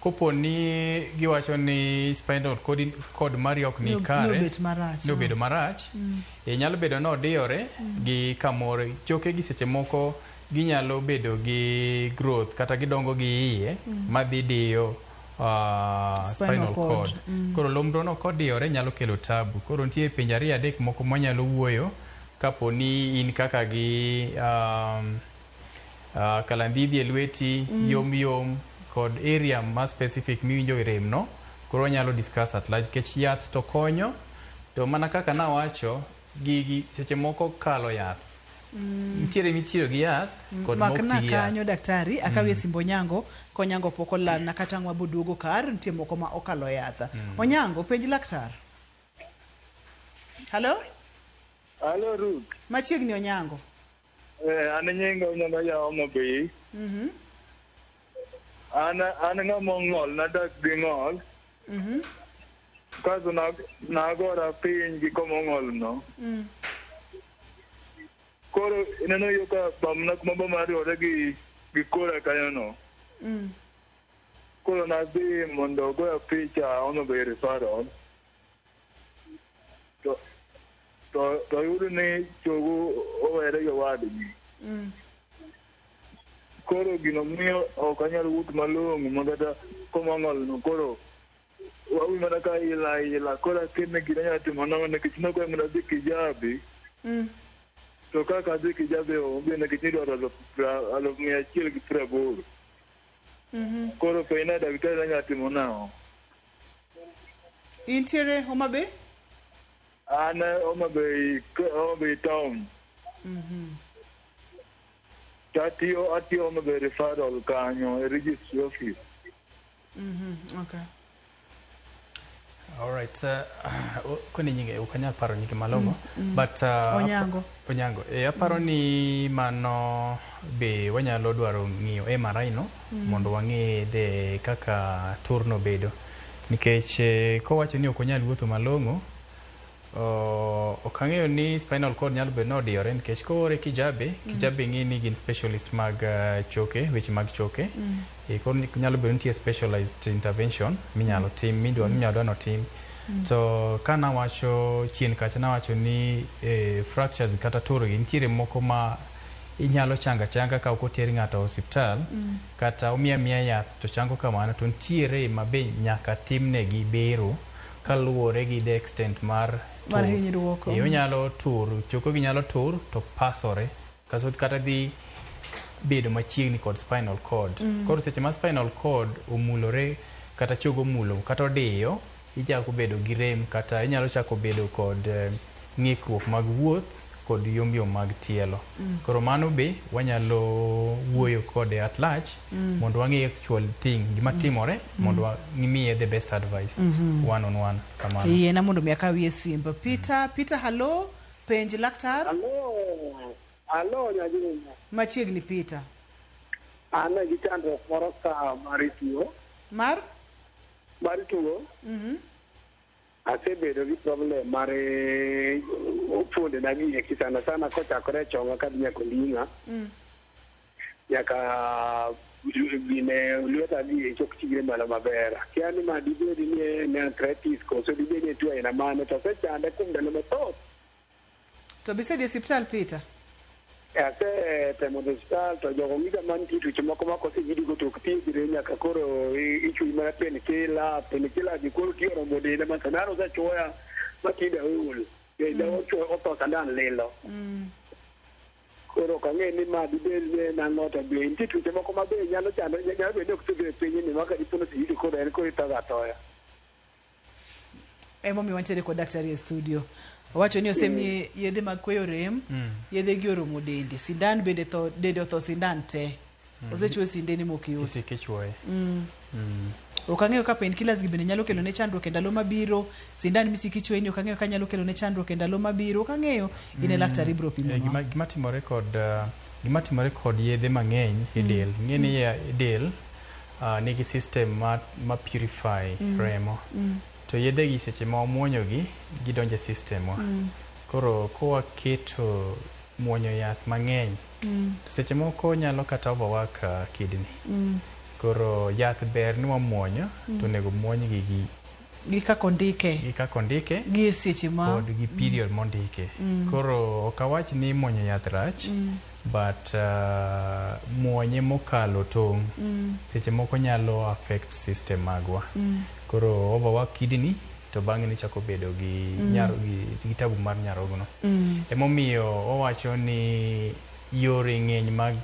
kopo ni giwacho ni spinal cord mari ok ni kare Ni obet marach. ni obedo marach nyalo bedo ni odiyore gi kamoro choke gi seche moko ginyalo bedo gi growth kata gidongo gi iye madhi diyo spinal cord. cord. Koro lombro no kodiyore nyalo kelo tabu. Koro nitie penjo ariyo adek moko mwanyalo wuoyo kapo ni in kaka gi kalandhidhi e lweti yom yom kod area ma specific miwinjo e rem no koro wanyalo discuss at large nikech yath to konyo to mana kaka nawacho gigi seche moko kalo yath nitiere mitiyo gi yath kod mok Makna ti gi yath kanyo daktari akawie simb Onyango konyango pok olalna kata ang' waboduogo kar nitie moko ma okalo yath. Onyango penj laktar. Halo? Alo Ruth. Machiegni Onyango. An nyinga Onyango ya Homa Bay. An ng'ama ong'ol, nadak gi ng'ol. Kasto nagora piny gi koma ong'ol no. Koro ineno yo ka bamna kuma bama riwore gi kora kanyo no. Koro nadhi mondo goya picha Homa Bay referral. To yudo ni chogo owere gi owadgi. Koro gino miyo ok anyal wuoth malong'o ma kata koma ong'ol no koro wawinjo mana ka ila koro akia gino anyalo timo nang'o nikech nogoya mondo adhi Kijabe. To kaka adhi Kijabe onge nikech nidwaro 180,000. Koro penjna daktari anyalo timo nang'o. Intiere Homa Bay? An Homa Bay town. Atiyo Homa Bay referral kanyo e registry office. Okay. All right. Koni nyinge ok anyal paro nyinge malong'o. But Onyango. Onyango. Aparo ni mano be wanyalo dwaro ng'iyo MRI no mondo wang'e de kaka turno bedo. Nikech kowacho ni ok onyal wuotho malong'o, ok ang'eyo ni spinal cord nyalo bedo ni odiyore nikech koore Kijabe, Kijabe ng'e ni gin specialist mag choke, weche mag choke. Koro nyalo bedo nitie specialized intervention minyalo tim, minyalo dwa notim. To kanawacho chien kacha nawacho ni fractures kata tur gi nitiere moko ma inyalo changa changa ka ok oter ng'ato e osiptal kata omiya miya yath to chango kamano, to nitiere ma be nyaka timnegi bero kaluwore gi the extent mar hinyruok. Onyalo tur, chokogi nyalo tur to pasore kata dhi bedo machiegni kod spinal cord. Koro seche ma spinal cord omulore kata chogo omulo kata odiyo, ichako bedo gi rem kata inyalo chako bedo kod ng'ikruok mag wuoth kod yomyom mag tielo. Koro mano be wanyalo wuoyo kode at large mondo wang'e actual thing gima timore mondo wamiye the best advice one on one kamano. Yiena mondo mi akawie simba. Peter, hello, penj laktar. Hello, Nyajinga. Machiegni Peter. An gi chandruok moro ka mar tuo. Mar? Mar tuo. Asebedo gi problem mar fuonde na gi eki sana sana kochakore chonga kadhi nyaka onding'a. Nyaka gine lweta gi eki ok ting're malo maber. Akia ni ma dibed ni en arthritis koso dibed ni tuo aina mane, to osechande kuom ndalo mathoth. To bisedhi e osiptal Peter? Asetemo dhi osiptal to jogo ng'isa ma nitie tuoche moko ma koseyudigo to ok thiedhre nyaka koro ichuyi mana painkiller gi koro tiyo oromo denda ma sandan osechuoya ma tinde aol. Denda otho sandan lilo. Koro ok ang'e ni ma dibed ni en ang'o, to be nitie tuoche moko ma be nyalo chando, nyalo bedo ni ok thiedhre e pinyni ma ka dipo ni oseyudi koro en koro itho athoya. Emomiyo wantiere kod daktari e studio. Owacho ni osemiye yedhe mag kweyo rem, yedhe gi oromo dende, sindan bende tho, dende otho sindan te. Osechuo sindene mok yot. Isike chuoye. Ok ang'eyo ka painkillers gi bende nyalo kelo ne chandruok e ndalo mabiro, sindan misiko ichuoye ni ok ang'eyo ka nyalo kelo ne chandruok e ndalo mabiro, ok ang'eyo, in e laktar ibiro pimo. Gima timore kod yedhe mang'eny e del, ing'e ni del nigi system ma purify remo. To yedhe gi seche ma wamuonyo gi, gidonjo e system wa. Koro kowaketo muonyo yath mang'eny, to seche moko nyalo kata overwork kidney. Koro yath ber ni wamuonyo, to onego muonygi gi kaka ondike, gi kaka ondike, gi e seche ma kod gi period mondike. Koro ok awach ni muonyo yath rach, but muonye mokalo tong' seche moko nyalo affect system magwa. Koro overwork kidney to bang'e nichako bedo gi gi tabu mar nyarogno. Emomiyo owacho ni yore ng'eny mag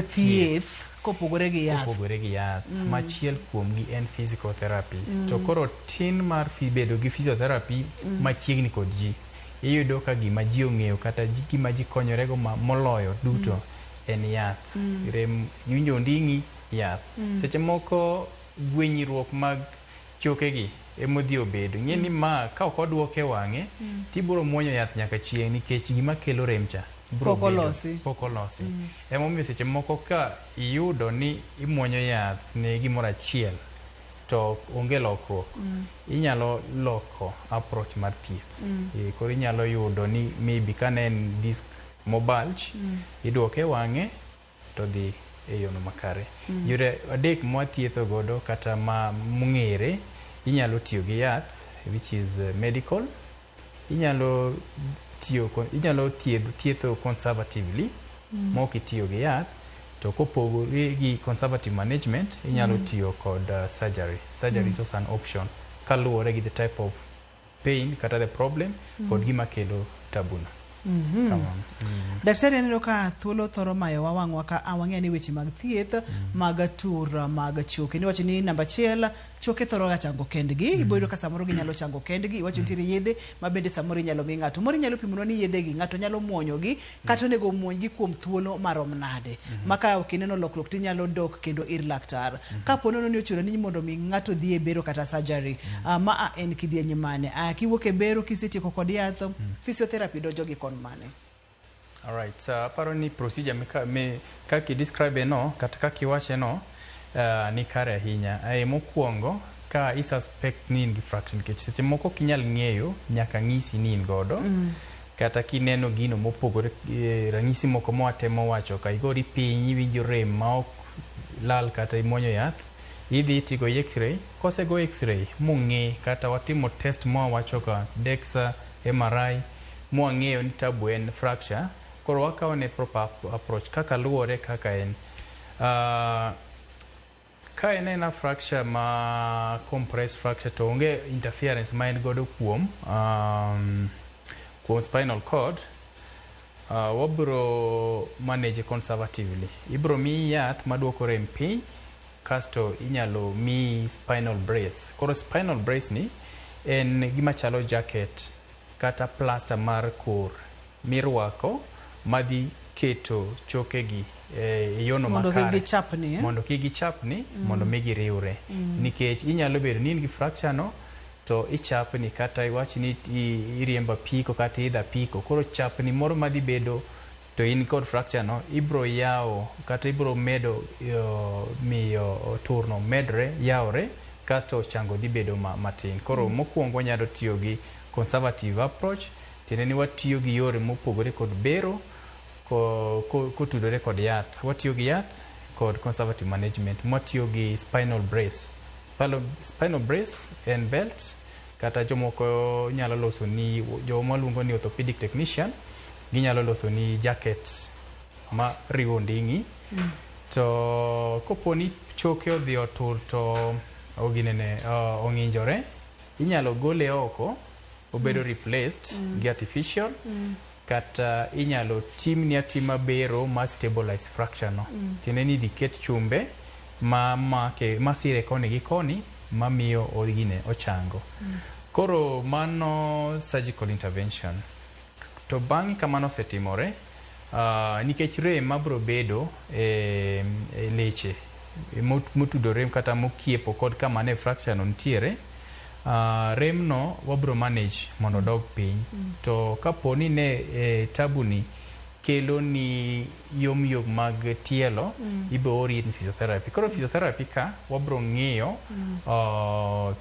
thieth kopogore gi yath. Kopogore gi yath. Machiel kuomgi en physical therapy. To koro tin mar bedo gi physiotherapy machiegni kod ji. Iyudo ka gima ji ong'eyo kata gima ji konyorego moloyo duto en yath. Rem iwinjo onding'i, yath. Seche moko gwenyruok mag chokegi emodhi obedo. Ing'e ni ma ka ok oduoke wang'e tibiro muonyo yath nyaka chieng' nikech gima kelo rem cha biro Pok bedo. olosi. Pok olosi. Emomiyo seche moko ka iyudo ni imuonyo yath ne gimoro achiel to onge lokruok, inyalo loko approach mar thieth. Koro inyalo yudo ni maybe ka ne en disc mobulge, iduoke wang'e to dhi e yono makare. Yore adek mwathietho godo kata ma mong'ere, inyalo tiyo gi yath which is medical, inyalo tiyo inyalo thiedho thietho conservatively mok itiyo gi yath, to kopogore gi conservative management inyalo tiyo kod surgery. Surgery is also an option kaluwore gi the type of pain kata the problem kod gima kelo tabuno. Kamano. Daktari, aneno ka thuolo thoro mayowa wang'wa ka a wang'eyo ni weche mag thieth mag tur mag choke. Niwacho ni namba achiel, choke thoro ga chango kendgi. Ibo yudo ka samoro ginyalo chango kendgi. Iwacho nitiere yedhe ma bende samoro inyalo mi ng'ato. Moro inyalo pimonwa ni yedhe gi ng'ato nyalo muonyogi kata onego omuonygi kuom thuolo marom nade. Ma ka ok ineno lokruok tinyalo dok kendo ir laktar. Kapo nono ni ochuno ni mondo mi ng'ato dhi e bero kata surgery. Ma a en kidieny mane? Kiwuok e bero kisetieko kod yath, physiotherapy donjo gi kon mane? Alright, so aparo ni procedure mi, kaka i-describe no kata kaka iwache no ni kare ahinya. Mokwongo ka i suspect ni in gi fracture, nikech seche moko ok inyal ng'eyo nyaka ng'isi ni in godo. Kata kineno gino mopogore, ranyisi moko mwatemo wacho ka igori piny iwinjo rem ma ok lal kata imuonyo yath, idhi tigo x-ray. Kosego x-ray mong'e kata watimo test mwawacho ka DEXA, MRI, mwang'eyo ni tabu en fracture, koro wakawo ne proper approach kaka luwore kaka en. Ka en ena fracture ma compressed fracture to onge interference ma en godo kuom spinal cord, wabiro manage conservatively. Ibiro miyi yath maduoko rem piny, kasto inyalo miyi spinal brace. Koro spinal brace ni en gima chalo jacket kata plaster mar kor mirwako madhi keto chokegi e yono Mondo kik makare. gichapni, eh? Mondo kik gichapni, mondo mi giriwre. Nikech inyalo bedo ni in gi fracture no to ichapni kata iwach ni iriembo apiko kata iidho apiko, koro chapni moro madhi bedo to in kod fracture no ibro yawo kata ibro medo miyo turno medre yawre, kasto chango dhi bedo matin. Koro mokwongo wanyalo tiyo gi conservative approach, tiende ni watiyo gi yore mopogore kod bero kotudore kod yath. Watiyo gi yath kod conservative management. Mwatiyo gi spinal brace. Spinal brace en belt, kata jomoko nyalo loso ni joma luongo ni orthopedic technician ginyalo loso ni jacket ma riwo onding'i. To kopo ni choke odhi otur to oginene ong'injore, inyalo gole oko obedo replaced gi artificial, kata inyalo timni atima bero ma stabilize fracture no. Tiende ni idhi ket chumbe ma make masire koni gi koni mamiyo ogine ochango. Koro mano surgical intervention. To bang'e ka mano osetimore, nikech rem mabiro bedo e leche motudore kata mokiepo kod kama ne fracture no nitiere, rem no wabiro manage mondo odog piny. To kapo ni ne tabu ni kelo ni yom yom mag tielo, ibiro ori in physiotherapy. Koro physiotherapy ka wabiro ng'iyo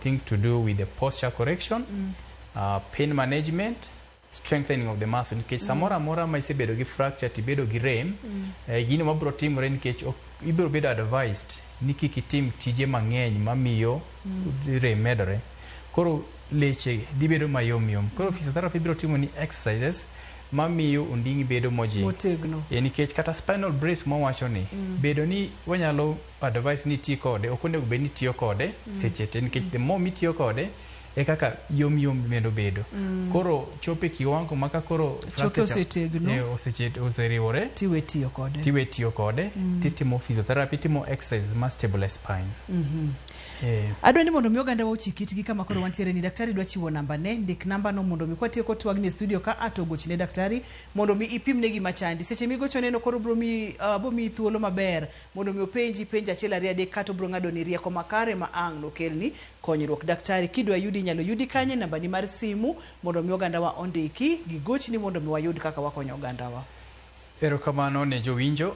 things to do with the posture correction, pain management, strengthening of the muscle, nikech samoro amora ma isebedo gi fracture tibedo gi rem, gino mabiro timore nikech ibiro bedo advised ni kik itim tije mang'eny mamiyo rem medore. Koro leche dhi bedo mayom yom. Koro physiotherapy biro timo ni exercises mamiyo onding'i bedo mojing'. Motegno. Nikech kata spinal brace mwawacho ni, bedo ni wanyalo advice ni iti kode, ok onego bed ni itiyo kode seche te, nikech the more mitiyo kode e kaka yom yom medo bedo. Koro chope kiwango ma ka koro Choke fracture cha- osetegno. Oseriwore tiwe tiyo kode. Tiwe tiyo kode. Titimo physiotherapy, timo exercise ma stabilize spine. Adwa ni mondo mi oganda wa ochik itgi kama koro wantiere ni daktari dwa chiwo namba ne, ndik namba no mondo mi kwatieko twagni e studio ka a to gochne daktari mondo mi ipimne gima chandi. Seche migochone no koro bro mi bo miyi thuolo maber mondo mi openji penjo achiel ariyo adek kato bro ng'ado ni rieko makare ma ang' nokelni konyruok. Daktari kidwa yudi inyalo yudi kanye, namba ni mar simu mondo mi oganda wa ondiki gigochni mondo mi wayud kaka wakonyo oganda wa. Erokamano ne jowinjo.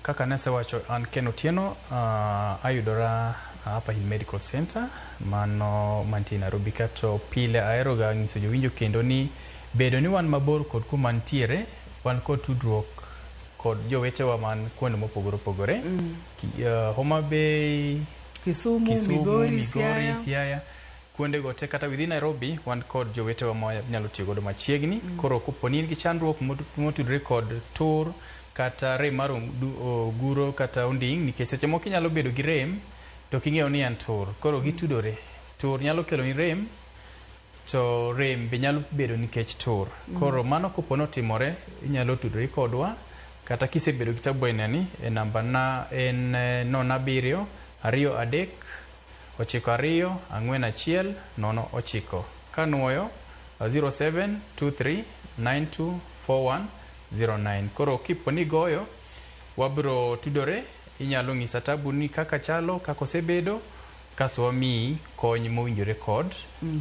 Kaka nasewacho, an Ken Otieno, ayudora Upper Hill Medical Center mano mantie Nairobi ka. To pile aheroga nyiso jowinjo kendo ni bedo ni wan mabor kod kuma ntiere, wan kod tudruok kod jowetewa man kuonde mopogore opogore. Homa Bay, Kisumu, Kisumu, Migori, Migori, Siaya. Siaya, kuondego te kata within Nairobi wan kod jowetewa ma nyalo tiyo godo machiegni. Koro kopo ni in gi chandruok motudore kod tur kata rem mar oguro kata onding', nikech seche moko inyalo bedo gi rem to ok ing'eyo ni en tur. Koro gitudore. Tur nyalo kelo ni rem, to rem be nyalo bedo nikech tur. Koro mano kopo notimore, inyalo tudori kodwa kata kisebedo gi tabu ainani e namba na en 07 2 3 9 2 4 1 0 9. Kanuoyo 07 23 92 41 09. Koro kipo ni goyo, wabro tudore, inyalo ng'isa tabu ni kaka chalo, kaka osebedo, kaso wamiyi kony mowinjore kod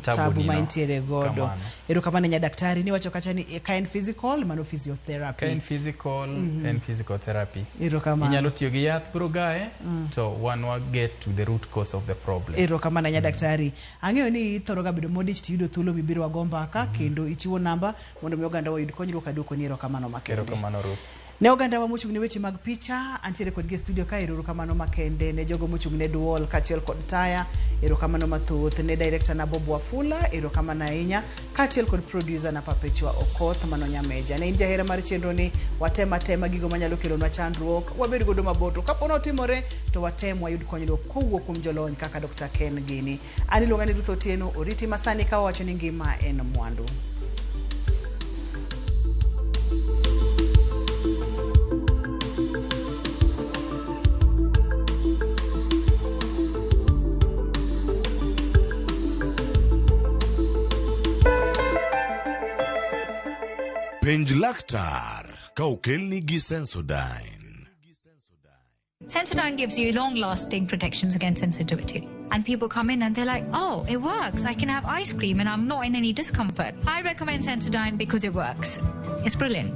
tabu Tabu nino. ma intiere godo. Kamano. Erokamano nya daktari, niwacho kacha ni ka en physical, mano physiotherapy. Ka en physical, en physical therapy. Erokamano. Inyalo tiyo gi yath bro gaye, to wan wa get to the root cause of the problem. Erokamano nya daktari. Ang'eyo ni ithoro ga bedo modich tiyudo thuolo mibiro wago mbaka kendo ichiwo namba mondo mi oganda oyud konyruok. Aduoko ni erokamano makende. Erokamano Ruth. Ne oganda wa mochung' ne weche mag picha, antiere kodgi e studio ka, erokamano makende ne jogo mochung' ne duol kaachiel kod taya, erokamano mathoth ne director na Bob Wafula, erokamano ahinya, kaachiel kod producer na Perpetua Okoth mano Nyameja. Ne in jahera mar chenro ni, watem atema gigo manyalo kelonwa chandruok, wabed godo mabor, to kapo notimore to watem wayud konyruok kowuok kuom jolony kaka Dr. Ken Gini. An iluonga ni Ruth Otieno, oriti masani ka wawacho ni ngima en mwandu. Penj laktar ka okelni gi Sensodyne. Sensodyne gives you long-lasting protections against sensitivity. And people come in and they're like, oh, it works. I can have ice cream and I'm not in any discomfort. I recommend Sensodyne because it works. It's brilliant.